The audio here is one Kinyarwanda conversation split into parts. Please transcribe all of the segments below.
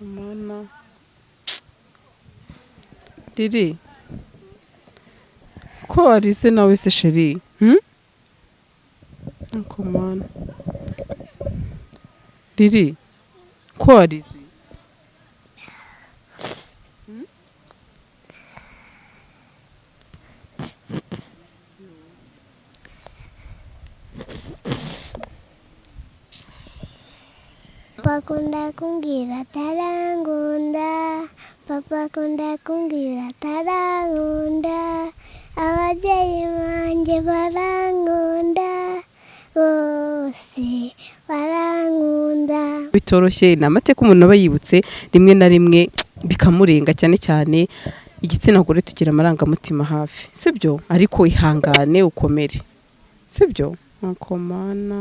Mana Riri, ko warize nawe se chérie? Ariko Mana, Riri, ko warize? Papa akunda kumbwira atarankunda, papa akunda kumbwira atarankunda, ababyeyi banjye barankunda, bose barankunda. Bitoroshye, ni amateka umuntu aba yibutse rimwe na rimwe bikamurenga, cyane cyane igitsina gore tugira amarangamutima hafi, sibyo? Ariko ihangane ukomere, sibyo? Nuko Mana,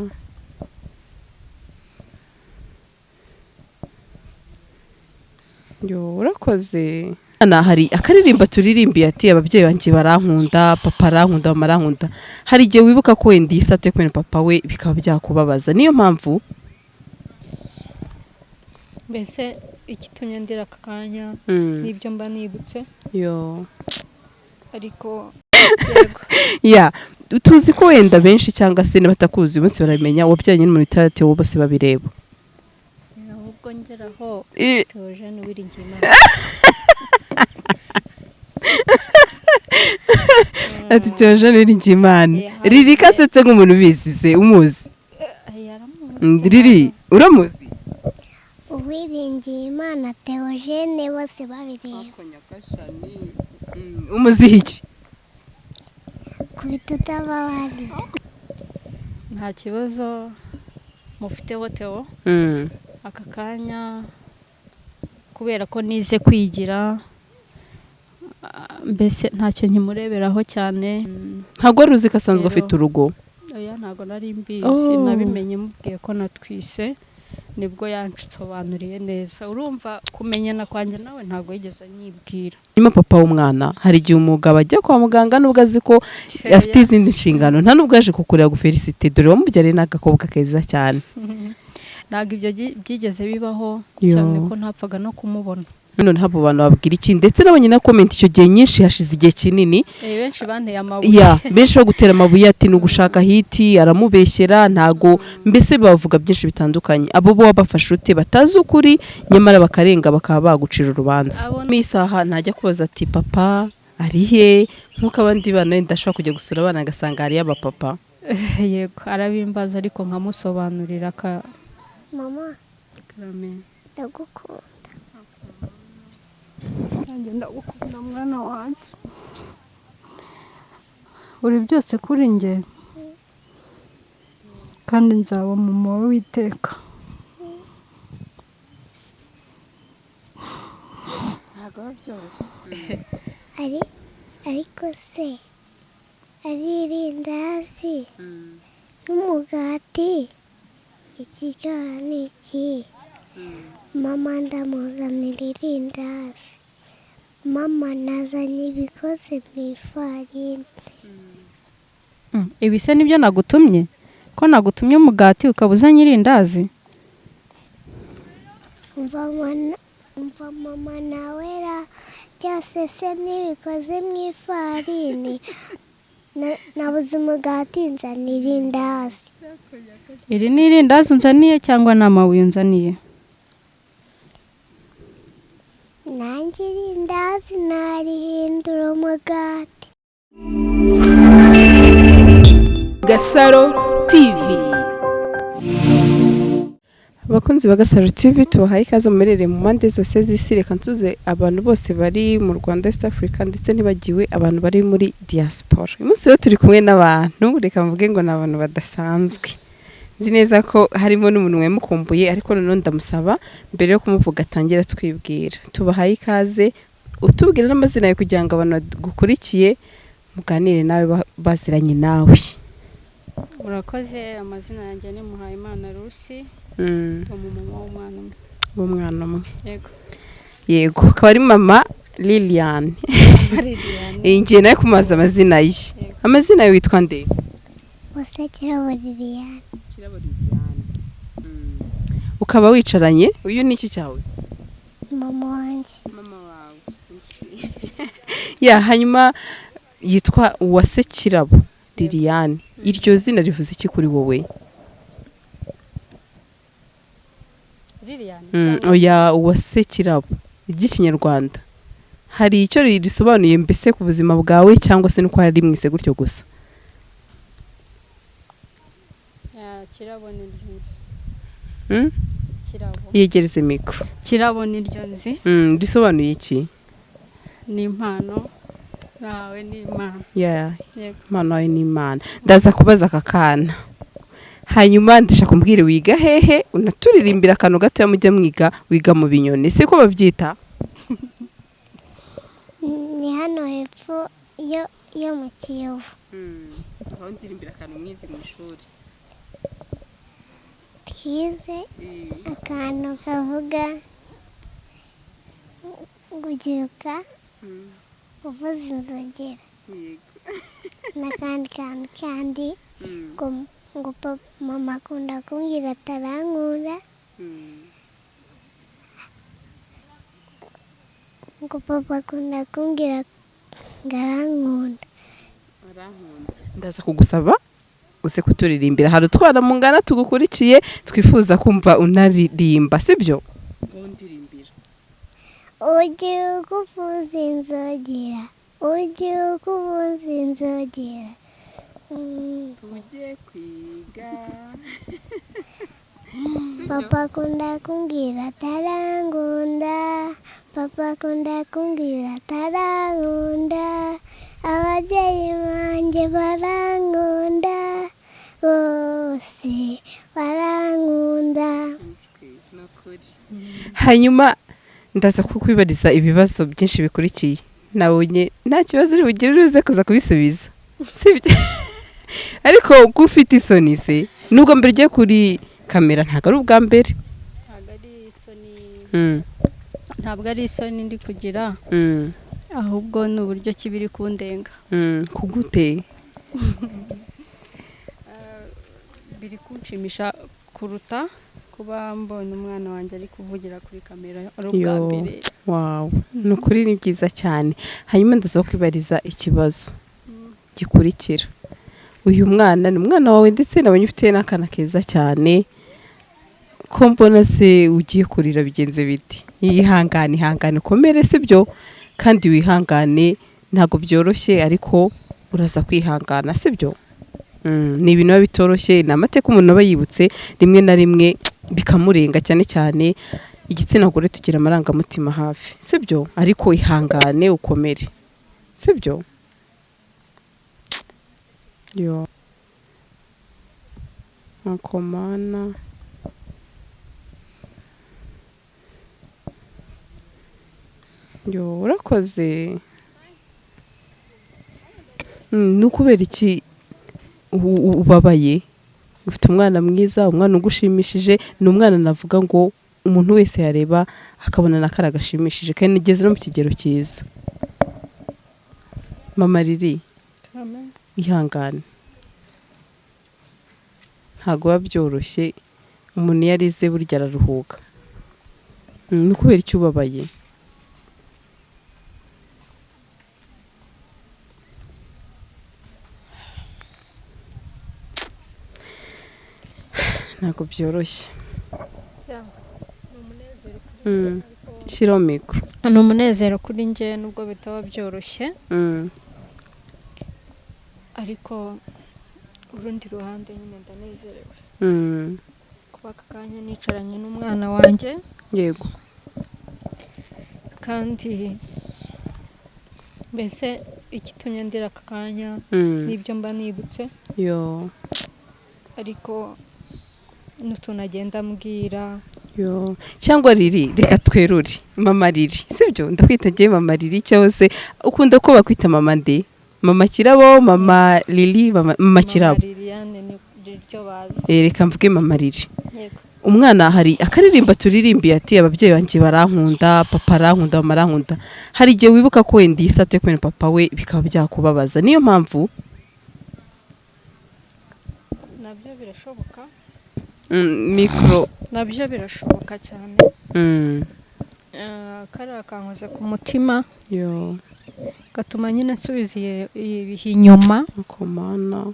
yo urakoze. Hano hari akaririmba turirimbiye ati ababyeyi banjye barankunda, papa arankunda, mama arankunda. Hari igihe wibuka ko wenda iyi sate kumena papa we bikaba byakubabaza, niyo mpamvu Mbese ikitumye ndira aka kanya n'ibyo mba nibutse. Yo. Ariko yego. Ya, tuzi ko wenda benshi cyangwa se n'abatakuzi uyu munsi barabimenya, wabyaranye n'umuntu witwa Theo bose babireba. Ahubwo ngeraho Theogene Uwiringiyimana. Ati Theogene Uwiringiyimana. Riri kasetse nk'umuntu ubizi se, umuzi? Yaramuzi. Riri, uramuzi? Uwiringiyimana Theogene bose babireba. Umuziho iki? Kubita utababarira. Nta kibazo mufiteho Theo aka kanya, kubera ko nize kwigira, mbese ntacyo nkimureberaho cyane. Ntabwo wari uzi ko asanzwe Rero- afite urugo? Oya, ntabwo nari mbizi. Oh. Nabimenye mubwiye ko natwise, nibwo yansobanuriye neza. Urumva kumenyana kwanjye nawe ntabwo yigeze anyibwira. Nyuma papa w'umwana, hari igihe umugabo ajya kwa muganga nubwo azi ko afite izindi nshingano, nta nubwo yaje kukureba gufelicite, dore wamubyariye n'agakobwa keza cyane. Ntabwo ibyo byigeze bibaho. Yo. Cyane ko ntapfaga no kumubona. None abo bantu babwira iki? Ndetse nabonye na comment icyo gihe nyinshi, hashize igihe kinini. Benshi banteye amabuye. Ya, benshi bagutera amabuye ati ni ugushaka hit, aramubeshyera, ntago, mbese bavuga byinshi bitandukanye. Abo bo wabafashe ute batazi ukuri, nyamara bakarenga bakaba bagucira urubanza? Abo- Mu isaha ntajya kubaza ati papa ari he, nk'uko abandi bana wenda ashobora kujya gusura abana agasanga hariyo abapapa? Yego, arabimbaza ariko nkamusobanurira ka Mama, ndagukunda. Nanjye ndagukunda mwana wanjye, uri byose kuri njye, kandi nzaba mama w'iteka. Ari ariko se ari irindazi n'umugati, ikigara ni iki? Mama, ndamuzanira irindazi. Mama, nazanye ibikoze mu ifarini. Ibi se nibyo nagutumye? Ko nagutumye umugati ukaba uzanye irindazi? Umva mama, umva mama, nawe ra, byose se n'ibikoze mu ifarini? Nabuze umugati nzanira irindazi. Iri ni irindazi unzaniye cyangwa ni amabuye unzaniye? Nanjye irindazi narihindura umugati. Gasaro TV. Abakunzi ba Gasaro TV, tubahaye ikaze mumerere mu mpande zose z'isi. Reka nsuze abantu bose bari mu Rwanda, East Africa, ndetse ntibagiwe abantu bari muri diaspora. Uyu munsi rero turi kumwe n'abantu, reka mvuge ngo ni abantu badasanzwe. Nzi neza ko harimo n'umuntu mwemukumbuye, ariko noneho ndamusaba mbere yo kumuvuga atangira twibwira. Tubahaye ikaze, utubwira n'amazina yawe kugira ngo abantu bagukurikiye muganire nawe baziranye nawe. Murakoze, amazina yanjye ni Muhayimana Rusi. Ndi umumama w'umwana umwe. W'umwana umwe. Yego. Yego, akaba ari mama Liliane. Liliane. Ngiye nawe kumubaza amazina ye. Amazina ye witwa nde? Gusa Kirabo Liliane. Ukaba wicaranye, uyu ni iki cyawe? Mama wanjye. Mama wawe. Ya, hanyuma yitwa Uwase Kirabo Liliane. Iryo zina rivuze iki kuri wowe? Liliane. Oya, Uwase Kirabo ry'Ikinyarwanda hari icyo risobanuye mbese ku buzima bwawe, cyangwa se nuko ari rimwise gutyo gusa? Kirabo ni ryo nzi. Kirabo. Yegereze mikoro. Kirabo ni ryo nzi. Risobanuye iki? Ni impano nawe n'Imana. Yeah. Yego. Impano yawe n'Imana. Ndaza kubaza aka kana, hanyuma ndashaka umbwire wiga hehe, unaturirimbira akantu gatoya mujya mwiga. Wiga mu Binyoni, siko babyita? Ni hano hepfo yo mu Kiyovu. Aho ndirimbira akantu mwize mu ishuri. Twize akantu kavuga gubyuka uvuza inzogera, n'akandi kantu kandi ngo mama akunda kumbwira atarankunda, ngo papa akunda kumbwira ngo arankunda. Ndaza kugusaba uze kuturirimbira. Hari utwana mungana tugukurikiye twifuza kumva unaririmba, sibyo? Ujye uvuza inzogera, ujye uvuza inzogera. Tujye kwiga. Papa akunda kumbwira atarankunda, papa akunda kumbwira atarankunda, ababyeyi banjye barankunda, bose barankunda. Hanyuma ndaza kukwibariza ibibazo byinshi bikurikiye. Nabonye nta kibazo uri bugire, uze kuza kubisubiza, sibyo? Ariko ko ufite isoni se, nubwo mbere ugiye kuri kamera, ntabwo ari ubwa mbere. Ntabwo ari isoni. Ntabwo ari isoni ndi kugira, ahubwo ni uburyo ki biri kundenga. Kugute? Biri kunshimisha kuruta kuba mbonye umwana wanjye ari kuvugira kuri kamera ari ubwa Yo. mbere. Wawu, ni ukuri ni byiza cyane. Hanyuma ndaza kwibariza ikibazo gikurikira. Uyu mwana ni umwana wawe, ndetse nabonye ufite n'akana keza cyane. Ko mbona se ugiye kurira, bigenze biti? Yihangane, ihangane, ukomere, sibyo? Kandi wihangane, ntabwo byoroshye, ariko uraza kwihangana, sibyo? Ni ibintu biba bitoroshye, ni amateka umuntu aba yibutse rimwe na rimwe bikamurenga, cyane cyane igitsina gore tugira amarangamutima hafi, sibyo? Ariko ihangane, ukomere, sibyo? Yo nkomana. Yo, urakoze. Ni ukubera iki ubabaye? Ufite umwana mwiza, umwana ugushimishije, ni umwana navuga ngo umuntu wese yareba akabona na kara gashimishije, kandi nigeze no mu kigero cyiza. Mama Riri, ihangane, ntabwo biba byoroshye. Umuntu iyo arize burya araruhuka. Ni ukubera icyo ubabaye? Ntabwo byoroshye. Shyiraho mikoro. Ni umunezero kuri njye nubwo bitaba byoroshye, ariko urundi ruhande nyine ndanezerewe kuba aka kanya nicaranye n'umwana wanjye. Kandi mbese igitumye ndira aka kanya n'ibyo mba nibutse. Yo. Ariko n'utuntu agenda ambwira. Yo. Cyangwa Riri, reka twerure mama Riri, sibyo? Ndakwita ngiye mama Riri, cyangwa se ukunda ko bakwita mama nde? Mama Kirabo, mama Lili, mama Kirabo? Liliane ni ryo bazi. Reka mvuge mama Riri. Yego. Umwana hari akaririmba turirimbiye ati ababyeyi banjye barankunda, papa arankunda, mama arankunda. Hari igihe wibuka ko wenda iyi sate kumwe na papa we bikaba byakubabaza, niyo mpamvu Nabyo birashoboka. Mikoro. Nabyo birashoboka cyane. Kariya kankoze ku mutima, Yo. gatuma nyine nsubiza ibihe inyuma, Akomana.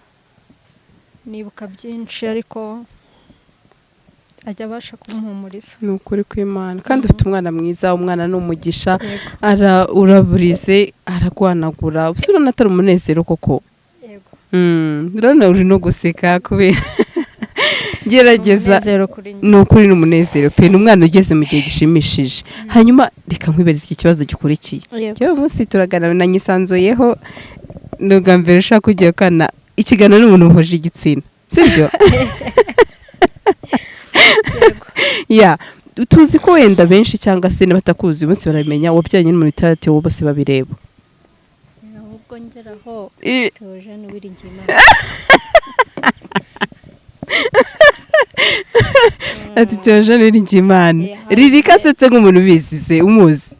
nibuka byinshi, ariko ajya abasha kumuhumuriza. Ni ukuri kw'Imana, kandi ufite umwana mwiza, umwana ni umugisha. Ara uraburize, aragwanagura, ubusa urabona atari umunezero koko? Yego. Urabona uri no guseka kubera gerageza. Umunezero kuri njye. Ni ukuri, ni umunezero pe, ni umwana ugeze mu gihe gishimishije. Hanyuma reka nkwibarize iki kibazo gikurikiye. Yego. Uyu munsi turaganira na nyisanzuyeho, ni ubwa mbere ushaka kugira kana ikiganiro n'umuntu muhuje igitsina, sibyo? Ya, tuzi ko wenda benshi cyangwa se n'abatakuzi uyu munsi barabimenya, wabyaranye n'umuntu utari wowe, bose babireba. Ahubwo ngeraho, Theogene Uwiringiyimana. Ati Theogene Uwiringiyimana. Riri kasetse nk'umuntu ubizi se, umuzi?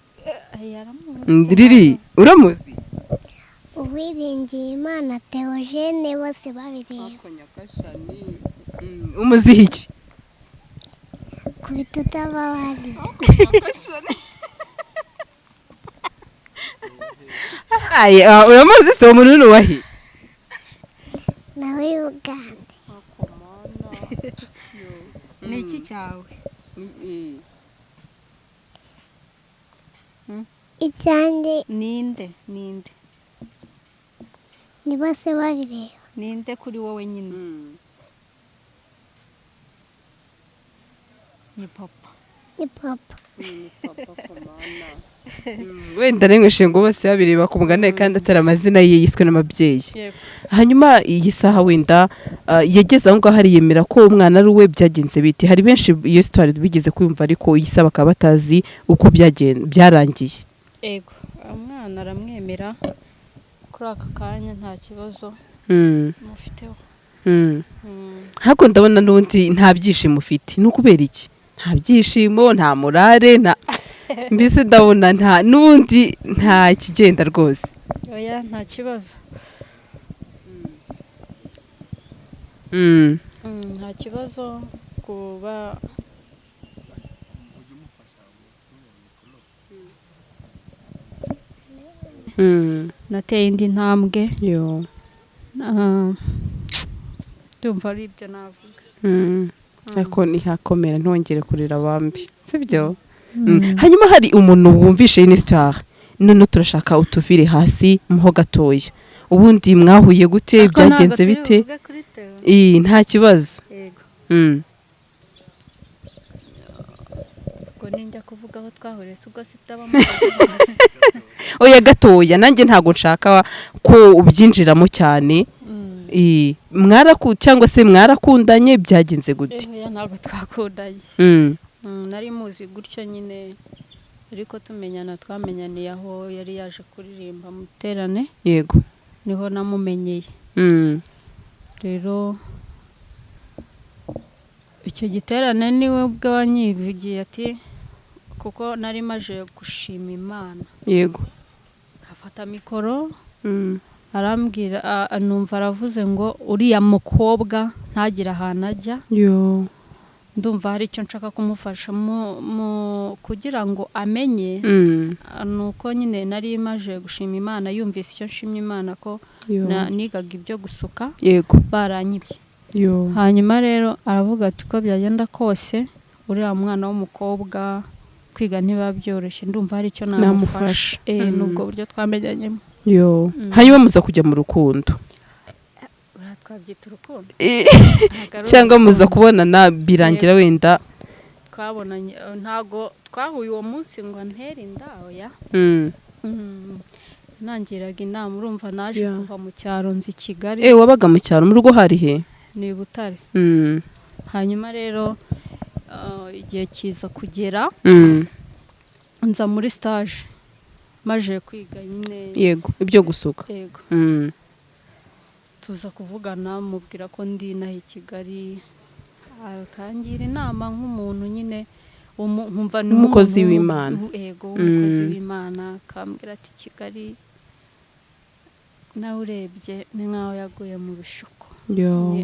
Riri, uramuzi? Uwiringiyimana Theogene bose babireba. Umuziho iki? Kubita utababarira. Aye, uramuzi se, uwo muntu ni uwahe? Nawe Uganda. Ni iki cyawe? Icyanjye. Ninde, ninde? Ni bose babireba. Ninde kuri wowe nyine? Ni papa. Ni papa. Wenda rimwe ngo bose babireba ku mugani, kandi atari amazina ye yiswe n'ababyeyi. Yego. Hanyuma iyi saha wenda yageze aho ngaho ariyemera ko umwana ari uwe, byagenze bite? Hari benshi iyo sitwari bigeze kumva, ariko iyi saha bakaba batazi uko byarangiye. Yego, umwana aramwemera kuri aka kanya, nta kibazo mufiteho. Ariko ndabona n'ubundi nta byishimo ufite, ni ukubera iki? Nta byishimo, nta morale, nta mbese ndabona nta n'ubundi nta kigenda rwose. Oya, nta kibazo. Nta kibazo kuba nateye indi ntambwe. Yo. Ndumva ari ibyo navuga. Ariko ntihakomera, ntongere kurira abambi, sibyo? Hanyuma hari umuntu wumvishe iyi star, none turashaka utuvire hasi muho gatoya, ubundi mwahuye gute? Ariko ntabwo Byagenze turi bite? buvuge kuri Theo. Nta kibazo. Yego. Ubwo ninjya kuvuga aho twahuriye si ubwo sitabamo? Oya, gatoya, nanjye ntabwo nshaka ko ubyinjiramo cyane. Mwaraku cyangwa se mwarakundanye, byagenze gute? Oya, ntabwo twakundanye. Nari muzi gutyo nyine, ariko tumenyana twamenyaniye aho yari yaje kuririmba mu iterane. Yego. Niho namumenyeye. Rero icyo giterane niwe ubwe wanyivugiye ati kuko nari maje gushima Imana, Yego. afata mikoro, arambwira, numva aravuze ngo uriya mukobwa ntagire ahantu ajya. Yo. Ndumva hari icyo nshaka kumufasha kugira ngo amenye. Nuko nyine nari maje gushima Imana, yumvise icyo nshimye Imana ko Yo. nigaga ibyo gusuka, Yego. baranyibye. Yo. Hanyuma rero aravuga ati uko byagenda kose uriya mwana w'umukobwa kwiga ntibiba byoroshye, ndumva hari icyo namufasha. Namufasha. Nubwo buryo twamenyanyemo. Yo. Hanyuma muza kujya mu rukundo? Uriya twabyita urukundo? Ntabwo ari Cyangwa muza urukundo. kubonana birangira wenda? Twabonanye, ntago twahuye uwo munsi ngo ntere inda, oya. Nangiraga inama, urumva naje kuva mu cyaro nzi i Kigali. Wabaga mu cyaro, mu rugo hari he? Ni i Butare. Hanyuma rero igihe kiza kugera, nza muri stage maje kwiga nyine. Yego, ibyo gusuka. Yego. Tuza kuvugana, mubwira ko ndi inaha i Kigali, akangira inama nk'umuntu nyine nkumva ni Nk'umukozi nk'umuntu w'Imana. Yego, w'umukozi w'Imana, akambwira ati Kigali nawe urebye ni nk'aho yaguye mu bishuko. Yo.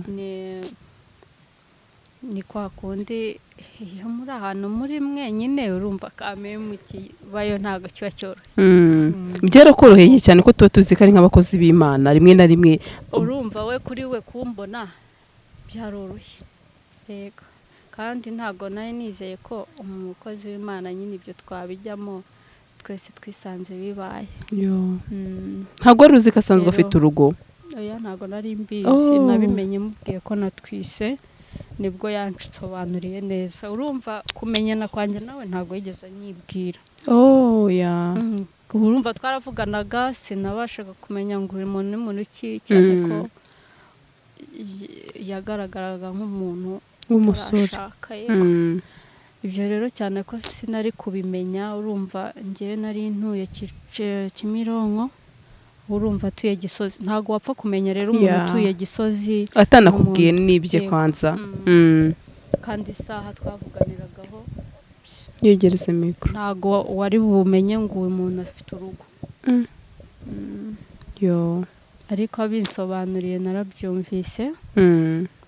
Ni kwa kundi Iyo muri ahantu muri mwenyine urumva kamemu kibayo ntabwo kiba cyoroshye. Byarakoroheye cyane ko tuba tuzi ko ari nk'abakozi b'Imana rimwe na rimwe. Urumva we kuri we kumbona byaroroshye, yego, kandi ntabwo nari nizeye ko umukozi w'Imana nyine ibyo twabijyamo twese twisanze bibaye. Ntabwo wari uzi ko asanzwe afite urugo? Oya, ntabwo nari mbizi. Nabimenye mubwiye ko natwise, nibwo yansobanuriye neza. Urumva kumenyana kwanjye nawe ntabwo yigeze anyibwira. Urumva twaravuganaga, sinabashaga kumenya ngo uyu muntu ni muntu ki, cyane ko yagaragaraga nk'umuntu w'umusore utarashaka, yego. Ibyo rero cyane ko sinari kubimenya, urumva njyewe nari ntuye Kimironko, urumva atuye Gisozi, ntabwo wapfa kumenya rero umuntu utuye Gisozi atanakubwiye n'ibye kwanza. Kandi isaha twavuganiragaho Yegereze mikoro. ntabwo wari bumenye ngo uyu muntu afite urugo. Yo. Ariko abinsobanuriye narabyumvise,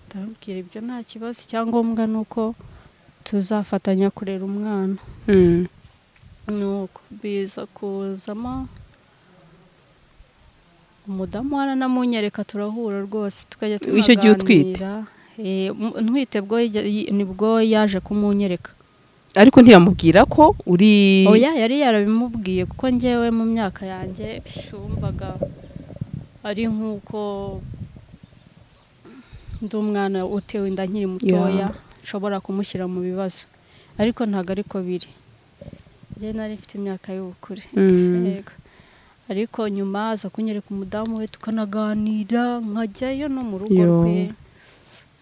ndamubwira ibyo nta kibazo, icyangombwa ni uko tuzafatanya kurera umwana. Nuko biza kuzamo umudamu waranamunyereka, turahura rwose, tukajya Icyo gihe utwite? tunaganira. Ntwite bwo nibwo yaje kumunyereka. Ariko ntiyamubwira ko uri? Oya, yari yarabimubwiye, kuko njyewe mu myaka yanjye wumvaga ari nk'uko ndi umwana utewe inda nkiri mutoya, nshobora kumushyira mu bibazo, ariko ntabwo ariko biri. Njye nari mfite imyaka y'ubukure. Yego. Ariko nyuma aza kunyereka umudamu we, tukanaganira, nkajyayo no mu rugo rwe,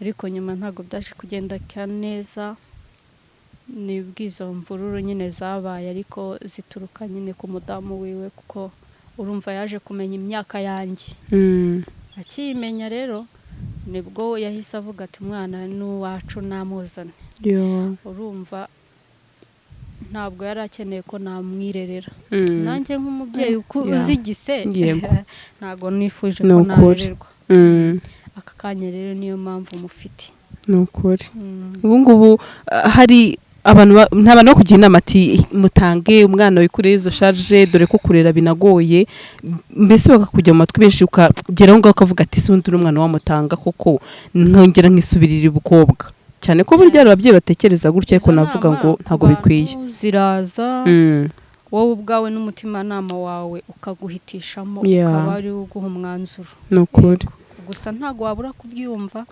ariko nyuma ntabwo byaje kugenda neza, ni bw'izo mvururu nyine zabaye, ariko zituruka nyine ku mudamu wiwe, kuko urumva yaje kumenya imyaka yanjye. Akiyimenya rero nibwo yahise avuga ati umwana ni uwacu, namuzane. Urumva ntabwo yari akeneye ko namwirerera. Nanjye nk'umubyeyi uzi igise, ntabwo nifuje Ni ko ukuri. narererwa. Aka kanya rero niyo mpamvu mufite. Ni ukuri. Ubu ngubu hari abantu nta bantu bo kugira inama ati mutange umwana wikureye izo charge, dore ko kurera binagoye, mbese bakakujya mu matwi benshi, ukagera aho ngaho ukavuga ati si undi n'umwana wamutanga koko, nkongera nkisubirira ubukobwa, cyane ko burya hari ababyeyi batekereza gutya, ariko Izo navuga nama ngo ku ntabwo bikwiye. bantu ziraza, wowe ubwawe n'umutimanama wawe ukaguhitishamo, ukaba ari wo uguha umwanzuro. Ni ukuri. Gusa ntabwo wabura kubyumva,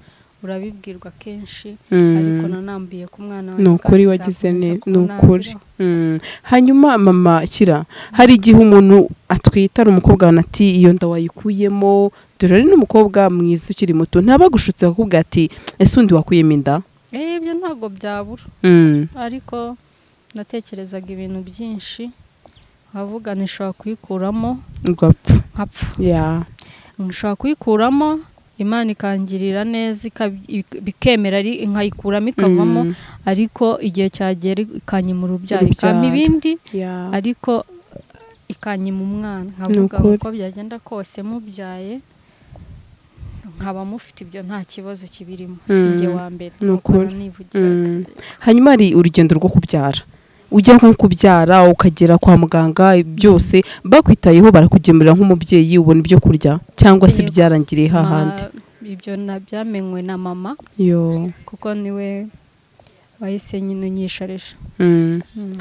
urabibwirwa kenshi, ariko nanambiye ku mwana Ni wanjye ukuri kandi wagize nzakomeza neza, ni ukuri. kumunambiraho. Hanyuma mama Kira, hari igihe umuntu atwita ari umukobwa, abantu ati iyo nda wayikuyemo, dore ari n'umukobwa mwiza ukiri muto, ntabagushutse bakakubwira ati ese undi wakuyemo inda? Ibyo ntabwo byabura, ariko natekerezaga ibintu byinshi, nkavuga ntishobora kuyikuramo ugapfa, nkapfa, nshobora kuyikuramo Imana ikangirira neza, bikemera ari nkayikuramo ikavamo, ariko igihe cyagera ikanyima urubyaro, ikampa Urubyaro. ibindi, ariko ikanyima umwana, nkavuga Ni ukuri. uko byagenda kose mubyaye nkaba mufite ibyo nta kibazo kibirimo, si njye wa mbere. Ni Nuko ukuri. nivugiraga. Hanyuma hari urugendo rwo kubyara, ujya nko kubyara ukagera kwa muganga byose bakwitayeho, barakugemurira nk'umubyeyi, ubona ibyo kurya, cyangwa se Yego. byarangiriye hahandi? Ibyo byamenywe na mama, Yo. kuko niwe wahise nyine unyisharisha.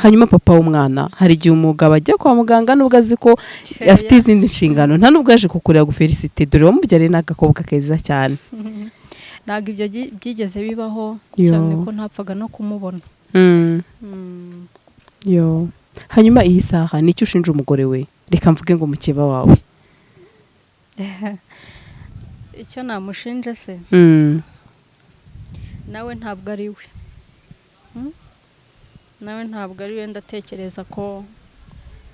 Hanyuma papa w'umwana, hari igihe umugabo ajya kwa muganga nubwo azi ko afite izindi nshingano, nta nubwo yaje kukureba gufelicite, dore wamubyariye n'agakobwa keza cyane? Ntabwo ibyo byigeze bibaho, Yo. cyane ko ntapfaga no kumubona. Yo. Hanyuma iyi saha ni icyo ushinja umugore we, reka mvuge ngo mukeba wawe? Icyo namushinja se, nawe ntabwo ari we. Nawe ntabwo ari we. Ndatekereza ko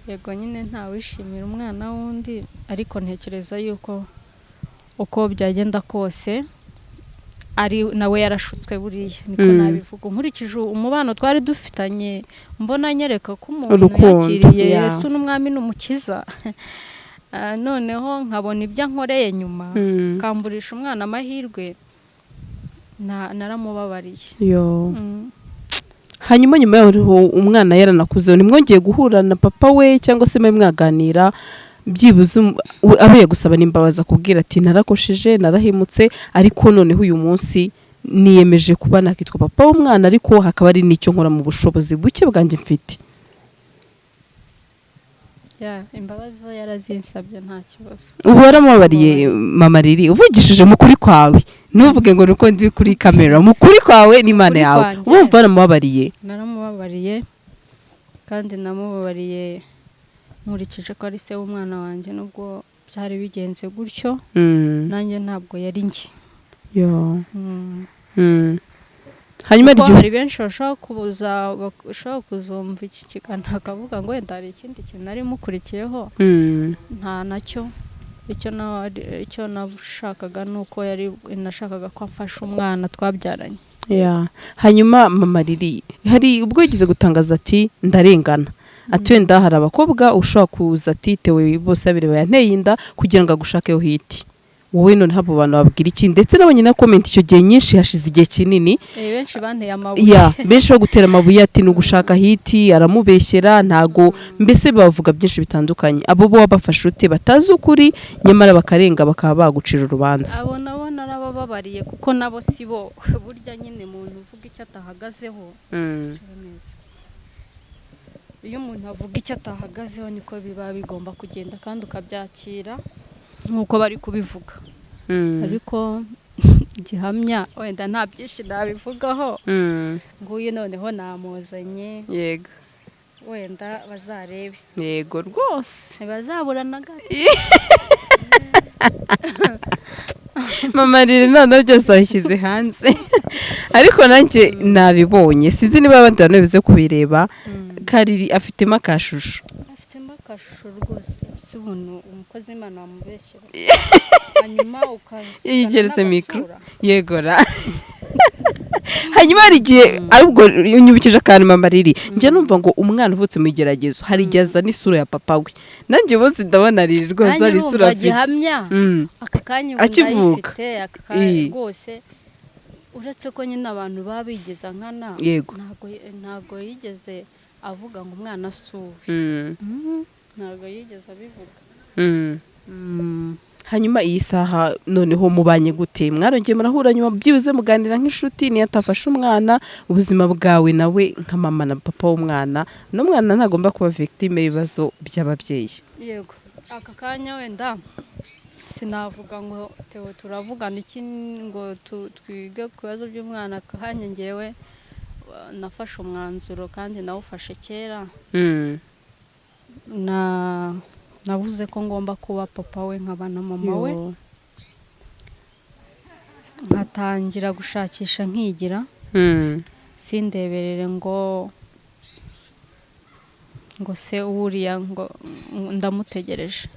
yego nyine ntawishimira umwana w'undi, ariko ntekereza yuko uko byagenda kose ari nawe yarashutswe buriya, niko nabivuga nkurikije umubano twari dufitanye, mbona anyereka ko umuntu Urukundo, yakiriye Yesu n'umwami n'umukiza. Noneho nkabona ibyo ankoreye nyuma, kamburisha umwana amahirwe, naramubabariye. Yo. Hanyuma nyuma yaho umwana yaranakuze, ntimwongeye guhura na papa we cyangwa se mwe mwaganira byibuze abe yagusaba n'imbabazi, akubwira ati narakosheje, narahemutse, ariko noneho uyu munsi niyemeje kuba nakitwa papa w'umwana, ariko hakaba ari n'icyo nkora mu bushobozi buke bwanjye mfite? Ya, imbabazi zo yarazinsabye, nta kibazo. Ubu waramubabariye, mama Riri? Uvugishije mu kuri kwawe, ntuvuge ngo nuko ndi kuri kamera, mu kuri kwawe n'Imana Kuri yawe, kwanjye. wumva waramubabariye? Naramubabariye, kandi namubabariye nkurikije ko ari se w'umwana wanjye. Nubwo byari bigenze gutyo, nanjye ntabwo yari njye. Yo. Hanyuma Kuko hari hari benshi bashobora kuzumva iki kiganiro bakavuga ngo wenda hari ikindi kintu nari mukurikiyeho. Nta nacyo. Icyo nashakaga ni uko yari nashakaga ko amfasha umwana twabyaranye. Yeah. Hanyuma mama Riri, hari ubwo yigeze gutangaza ati ndarengana, ati wenda hari abakobwa ushobora kuza ati tewe bose babiri yanteye inda kugira ngo agushakeho hit. Wowe noneho abo bantu babwira iki? Ndetse nabonye na comment icyo gihe nyinshi, hashize igihe kinini. Benshi banteye amabuye. Ya, benshi bagutera amabuye ati ni ugushaka hit, aramubeshyera, ntago, mbese bavuga byinshi bitandukanye. Abo bo wabafashe ute batazi ukuri nyamara bakarenga bakaba bagucira urubanza? Abo nabo narabababariye, kuko nabo si bo. Burya nyine umuntu uvuga icyo atahagazeho, iyo umuntu avuga icyo atahagazeho niko biba bigomba kugenda, kandi ukabyakira nk'uko bari kubivuga. Ariko gihamya wenda nta byinshi nabivugaho. Nguyu noneho namuzanye. Yego. Wenda bazarebe. Yego rwose. Ntibazabura na gato. Mama Riri noneho byose wabishyize hanze, ariko nanjye nabibonye, sinzi niba abandi bantu bize kubireba. Kariri afitemo akashusho. Afitemo akashusho rwose. Si ubuntu umukozi w'Imana wamubeshyera hanyuma ukazana Yigeretse mikoro. n'agasura. Yegora. Hanyuma hari igihe, ahubwo unyibukije akantu, mama Riri, njya numva ngo umwana uvutse mu igeragezo hari igihe azana isura ya papa we. Nanjye umunsi ndabona Riri rwose Nanjye hari isura urumva afite. Gihamya aka kanya ubu Akivuka. ndayifite aka kanya rwose, uretse ko nyine abantu baba bigeza nkana. Ntabwo yigeze avuga ngo umwana asuwe. Ntabwo yigeze abivuga. Hanyuma iyi saha noneho mubanye gute? Mwarongeye murahura nyuma, byibuze muganira nk'inshuti? Niyo atafashe umwana, ubuzima bwawe nawe nka mama na papa w'umwana, n'umwana ntagomba kuba victime y'ibibazo by'ababyeyi. Yego, aka kanya wenda sinavuga ngo Theo turavugana iki ngo twige ku bibazo by'umwana. Aka kanya ngewe nafashe umwanzuro, kandi nawufashe kera. Na navuze ko ngomba kuba papa we nkaba na mama we. Yo. Nkatangira gushakisha, nkigira, sindeberere ngo se uriya ngo ndamutegereje.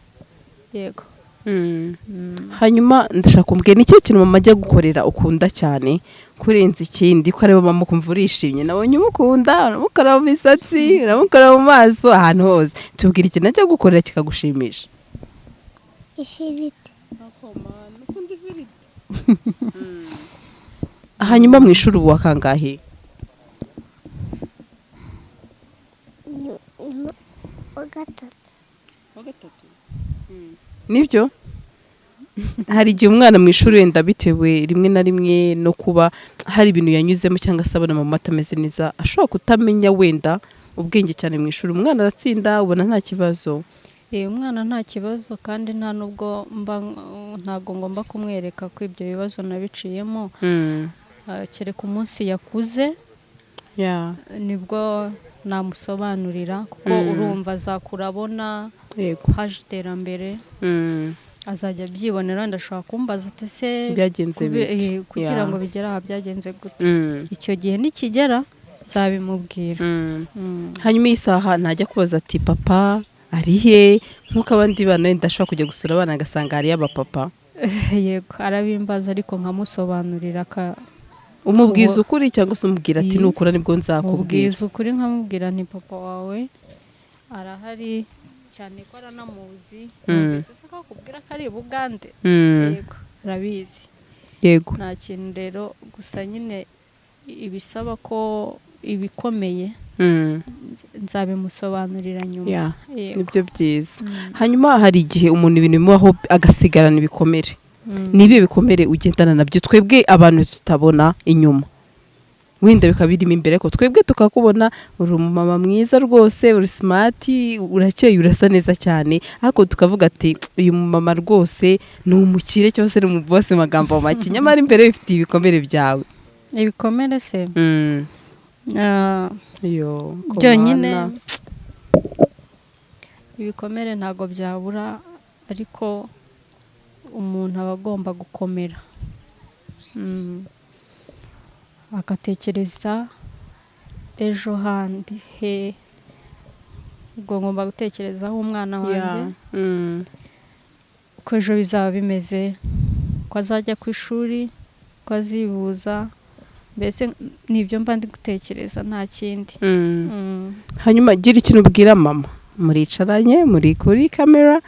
Yego. Hanyuma ndashaka kumbwira, ni ikihe kintu mama ajya gukorera ukunda cyane kurenza ikindi, ko areba mama ukumva urishimye? Nabonye umukunda, uramukora mu misatsi, uramukora mu maso, ahantu hose. Tubwira ikintu ajya gukorera kikagushimisha. Ifiriti. Hanyuma mu ishuri ubu wakangahe? Ni wa gatatu. Nibyo, hari igihe umwana mu ishuri wenda bitewe rimwe na rimwe no kuba hari ibintu yanyuzemo cyangwa se abona mama atameze neza, ashobora kutamenya wenda ubwenge cyane. Mu ishuri umwana aratsinda, ubona nta kibazo? Umwana nta kibazo, kandi nta nubwo mba ntabwo ngomba kumwereka ko ibyo bibazo nabiciyemo. Kereka umunsi yakuze, nibwo namusobanurira, kuko urumva azakura abona haje iterambere, azajya abyibonera. Wenda ashobora kumbaza ati ese Byagenze bite? Kugira ngo bigere aha byagenze gute? Icyo gihe nikigera nzabimubwira. Hanyuma iyi saha ntajya kubaza ati papa ari he, nk'uko abandi bana wenda ashobora kujya gusura abana agasanga hariyo abapapa? Yego, arabimbaza, ariko nkamusobanurira Umubwiza ukuri cyangwa se umubwira ati nukura nibwo nzakubwira? Mubwiza ukuri, nkamubwira nti papa wawe arahari, cyane ko aranamuzi. Numvise se ko akubwira ko ari i Bugande? Yego, arabizi. Nta kintu rero, gusa nyine ibisaba ko Ibikomeye nzabimusobanurira nyuma. Yego. Nibyo byiza. Hanyuma hari igihe umuntu ibintu bimubaho agasigarana ibikomere. Ni ibihe bikomere ugendana nabyo twebwe abantu tutabona inyuma, wenda bikaba birimo imbere, ariko twebwe tukakubona uri umumama mwiza rwose, uri smart, urakeye, urasa neza cyane, ariko tukavuga ati uyu mumama rwose ni umukire cyangwa se ni umubose, mu magambo make, nyamara imbere bifitiye ibikomere byawe. Ibikomere se? Yo, Byonyine komana. Ibikomere ntabwo byabura, ariko umuntu aba agomba gukomera, agatekereza ejo handi he. Ubwo ngomba gutekerezaho umwana wanjye, ko ejo bizaba bimeze, ko azajya ku ishuri, ko azivuza, mbese nibyo mba ndi gutekereza, nta kindi. Hanyuma gira ikintu ubwira mama, muricaranye, muri kuri kamera,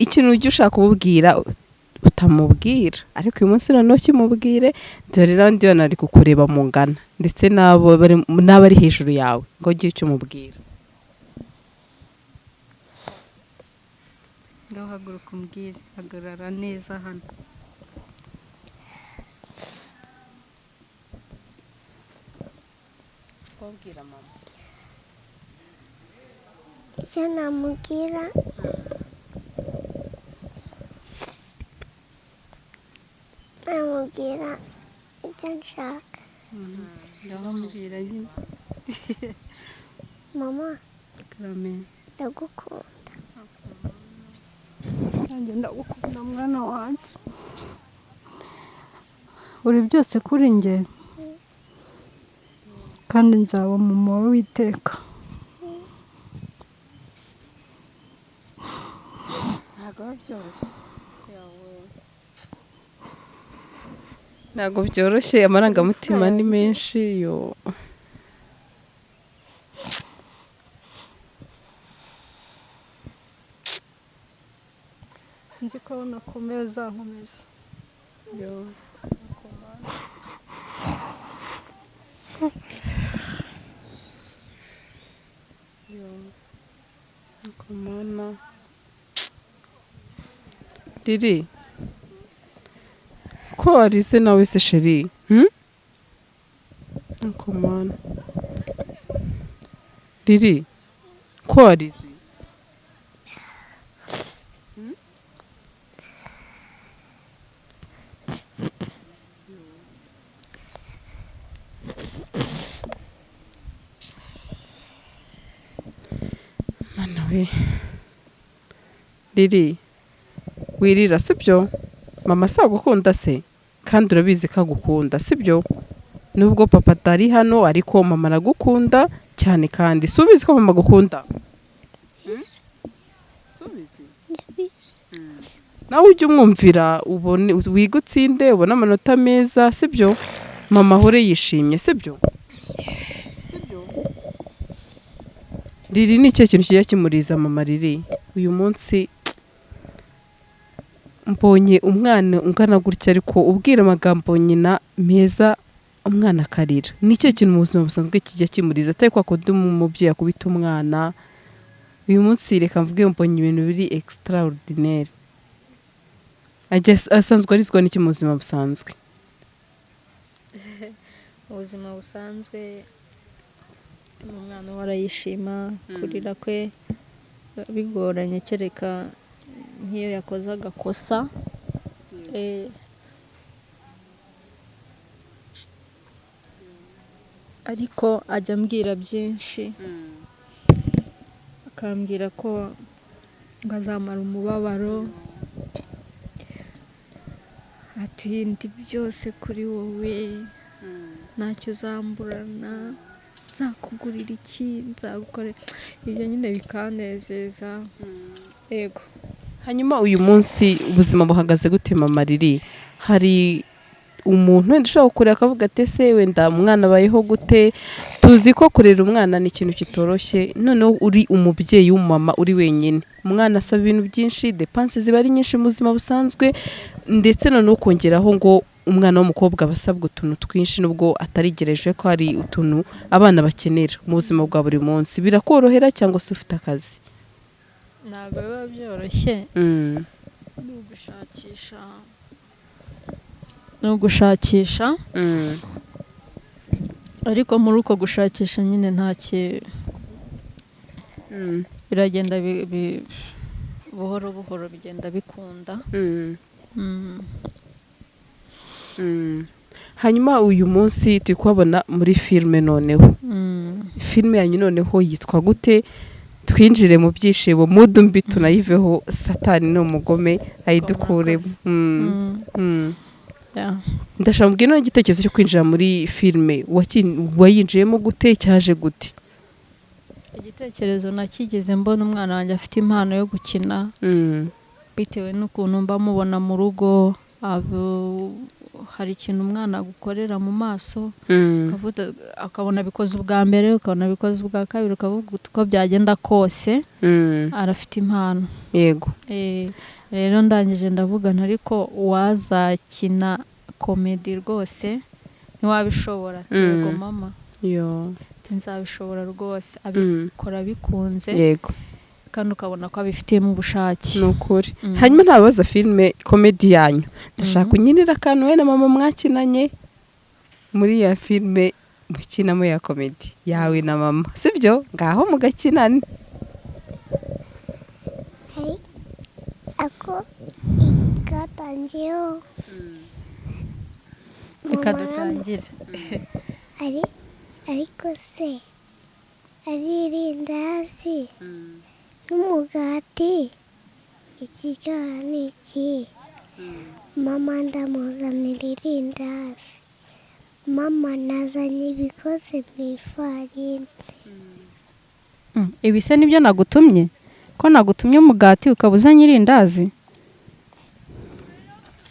ikintu ujya ushaka kumubwira utamubwira, ariko uyu munsi noneho kimubwire. Dore n'abandi bana bari kukureba mungana, ndetse n'abo n'abari hejuru yawe, ngo ugire icyo umubwira. Ngaho haguruka umbwire, hagarara neza hano. Kubwira mama. Icyo namubwira, namubwira icyo nshaka. Ngaho mbwira nyine. Mama, Karame. ndagukunda. Nanjye ndagukunda, mwana wanjye, uri byose kuri njye, kandi nzaba mama w'iteka. Ntabwo byoroshye, ntabwo byoroshye, amarangamutima ni menshi yo. Nzi ko nakomeza nkomeza. Yo. Yo. Komana. Riri. Ko warize nawe se, chérie? Komana. Riri. Ko warize? Mana we. Riri. Wirira, sibyo? Mama si agukunda se? Kandi urabizi ko agukunda, sibyo? Nubwo papa atari hano, ariko mama aragukunda cyane, kandi si ubizi ko mama agukunda? Si ubizi? Ndabizi. Nawe ujye umwumvira, ubone wige, utsinde, ubone amanota meza, sibyo? Mama ahore yishimye, sibyo? Sibyo? Riri, ni ikihe kintu kijya kimuriza mama Riri? Uyu munsi mbonye umwana ungana gutya, ariko ubwira amagambo nyina meza, umwana akarira. Ni ikihe kintu mu buzima busanzwe kijya kimuriza, atari kwa kundi umubyeyi akubita umwana? Uyu munsi reka mvuge, mbonye ibintu biri extraordinaire. Ajya asanzwe arizwa n'iki mu buzima busanzwe? Mu buzima busanzwe umwana uhora yishima, kurira kwe bigoranye, kereka nk'iyo yakoze agakosa. Ariko ajya ambwira byinshi, akambwira ko ngo azamara umubabaro, ati ndi byose kuri wowe, ntacyo uzamburana, nzakugurira iki, nzagukora ibyo, nyine bikanezeza, yego. Hanyuma uyu munsi ubuzima buhagaze gute, mama Riri? Hari Umuntu wenda ushobora kureba akavuga ati: "Ese wenda umwana abayeho gute?" Tuzi ko kurera umwana ni ikintu kitoroshye. Noneho uri umubyeyi w'umumama uri wenyine, umwana asaba ibintu byinshi, dépenses ziba ari nyinshi mu buzima busanzwe, ndetse noneho kongeraho ngo umwana w'umukobwa aba asabwa utuntu twinshi, nubwo atarigereje ko hari utuntu abana bakenera mu buzima bwa buri munsi. Birakorohera cyangwa se ufite akazi? Ntabwo biba byoroshye. Ni ugushakisha, ariko muri uko gushakisha nyine nta ki biragenda buhoro buhoro, bigenda bikunda. Hanyuma uyu munsi turi kuhabona muri filime noneho. Filime yanyu noneho yitwa gute? Twinjire mu byishimo, mood mbi tunayiveho, Satani ni umugome ayidukuremo. Ndashaka mubwire noneho igitekerezo cyo kwinjira muri filime wayinjiyemo gute, cyaje gute? Igitekerezo nakigeze mbona umwana wanjye afite impano yo gukina, bitewe n'ukuntu mba mubona mu rugo. Hari ikintu umwana agukorera mu maso, akabona bikoze ubwa mbere, ukabona bikoze ubwa kabiri, ukavuga uti uko byagenda kose arafite impano. Rero ndangije ndavugana, ariko uwazakina comedy rwose ntiwabishobora? Ati: "Yego mama." Yo. Ati: "Nzabishobora rwose." Abikora bikunze kandi ukabona ko abifitiyemo ubushake. Ni ukuri. Hanyuma ntababaza filime comedy yanyu, ndashaka unyinira akantu we na mama mwakinanye muri ya filime mukinamo ya comedy yawe na mama, sibyo? Ngaho mugakinane. Hari ako katangiyeho. Reka dutangire. Ariko se ari irindazi n'umugati, ikiryoha ni iki? Mama, ndamuzanira irindazi. Mama, nazanye ibikoze mu ifarini. Ibi se nibyo nagutumye? Ko nagutumye umugati ukaba uzanye irindazi?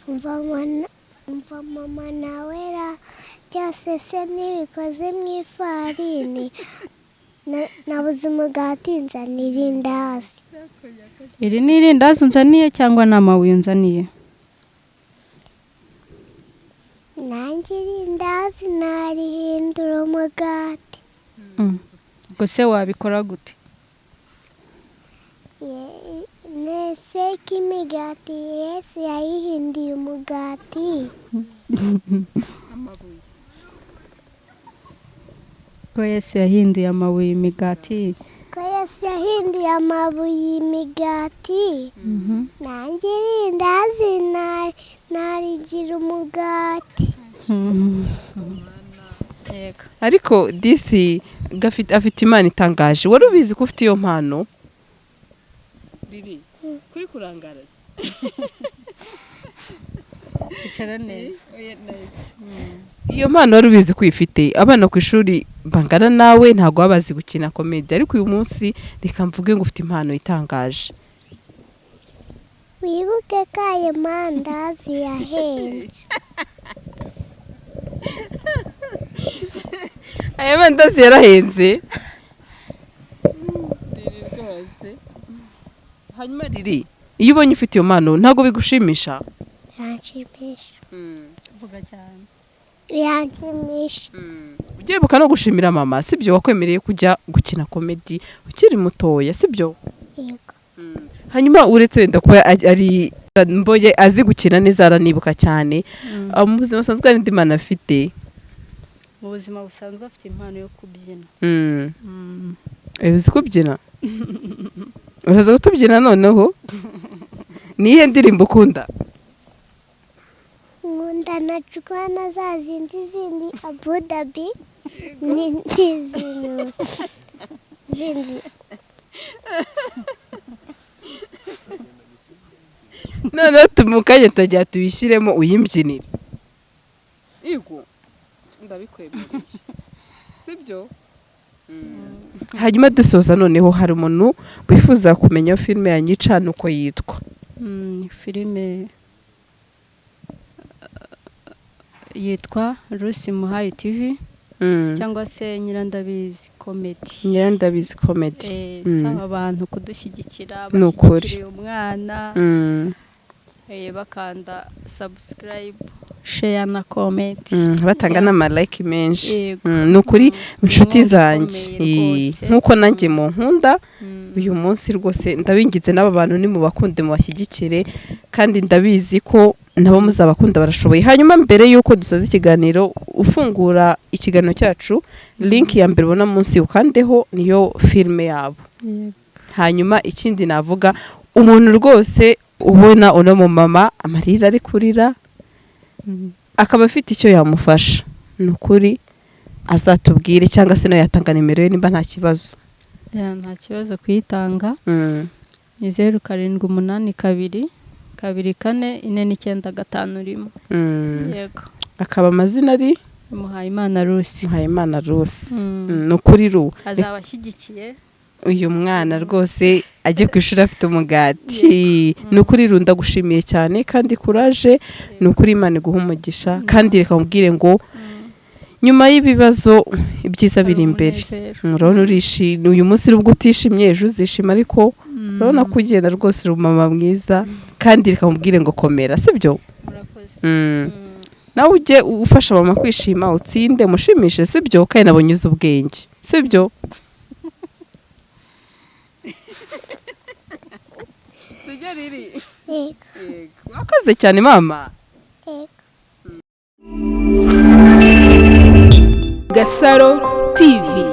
Umva mama, nawe ra, byose se n'ibikoze mu ifarini? Nabuze umugati, nzanira irindazi. Iri ni irindazi unzaniye cyangwa ni amabuye unzaniye? Nanjye irindazi narihindura umugati. Ubwo se wabikora gute? Nese ko imigati Yesu yayihinduye umugati? Ko Yesu yahinduye amabuye imigati? Ko Yesu yahinduye amabuye imigati, nanjye irindazi narigira umugati. Yego. Ariko disi afite impano itangaje. Wari ubizi ko ufite iyo mpano? Riri kuri kurangaraza. Icara neza. Iyo mpano wari ubizi ko uyifite? Abana ku ishuri bangana nawe ntabwo baba bazi gukina comedy, ariko uyu munsi reka mvuge ngo ufite impano itangaje. Wibuke ko ayo mandazi yahenze. Aya mandazi yarahenze riri rwose. Hanyuma Riri, iyo ubonye ufite iyo mpano ntabwo bigushimisha? Biranshimisha. Vuga cyane. Biranshimisha. Ugiye no gushimira mama, sibyo? Wakwemereye kujya gukina comedy ukiri mutoya, sibyo? Yego. Hanyuma uretse wenda kuba ari mboye azi gukina neza, aranibuka cyane. Mu buzima busanzwe hari indi mpano afite? Mu buzima busanzwe afite impano yo kubyina. Uzi kubyina? Uraza kutubyina noneho? Ni iyihe ndirimbo ukunda? Nkunda na cukwana za zindi zindi Abu Dhabi n'izindi zindi. Noneho mu kanya tujya tuyishyiremo uyimbyinire. Yego, ndabikwemereye, sibyo? Hanyuma dusoza noneho, hari umuntu wifuza kumenya filime yanyu icana uko yitwa? Filime Yitwa Rusi Muhayi TV cyangwa se Nyirandabizi Comedy. Nyirandabizi Comedy. Nsaba abantu kudushyigikira, Ni ukuri. bashyigikira uyu mwana, bakanda subscribe, share na comment. Batanga n'amalike menshi. Yego. Ni ukuri, inshuti Inkunga zanjye, ikomeye rwose. Nk'uko nanjye mu nkunda uyu munsi rwose, ndabinginze n'aba bantu nimubakunde, mubashyigikire, kandi ndabizi ko nabo muzabakunda, barashoboye. Hanyuma mbere y'uko dusoza ikiganiro, ufungura ikiganiro cyacu, link ya mbere ubona munsi ukandeho, niyo filime yabo. Hanyuma ikindi navuga, umuntu rwose ubona uno mumama amarira ari kurira, akaba afite icyo yamufasha, ni ukuri azatubwire, cyangwa se nawe yatanga nimero ye nimba nta kibazo. Yeah, nta kibazo kuyitanga. Ni 0782244951. Yego. Akaba amazina ari? Muhayimana Rusi. Muhayimana Rusi. Ni ukuri ru Azaba ashyigikiye uyu mwana rwose, ajye ku ishuri afite umugati. Ni ukuri ru, ndagushimiye cyane kandi kuraje. Ni ukuri, Imana iguha umugisha, kandi reka mubwire ngo nyuma y'ibibazo ibyiza biri imbere. Umunezero. Urabona urishimye uyu munsi, nubwo utishimye ejo uzishima, ariko urabona ko ugenda rwose uri umumama mwiza, kandi reka mubwire ngo komera, sibyo? Murakoze. Nawe ujye ufasha mama kwishima, utsinde, mushimishe, sibyo? Kandi nabonye uzi ubwenge, sibyo? Sibyo riri? Yego. Wakoze cyane, mama. Yego. Gasaro TV.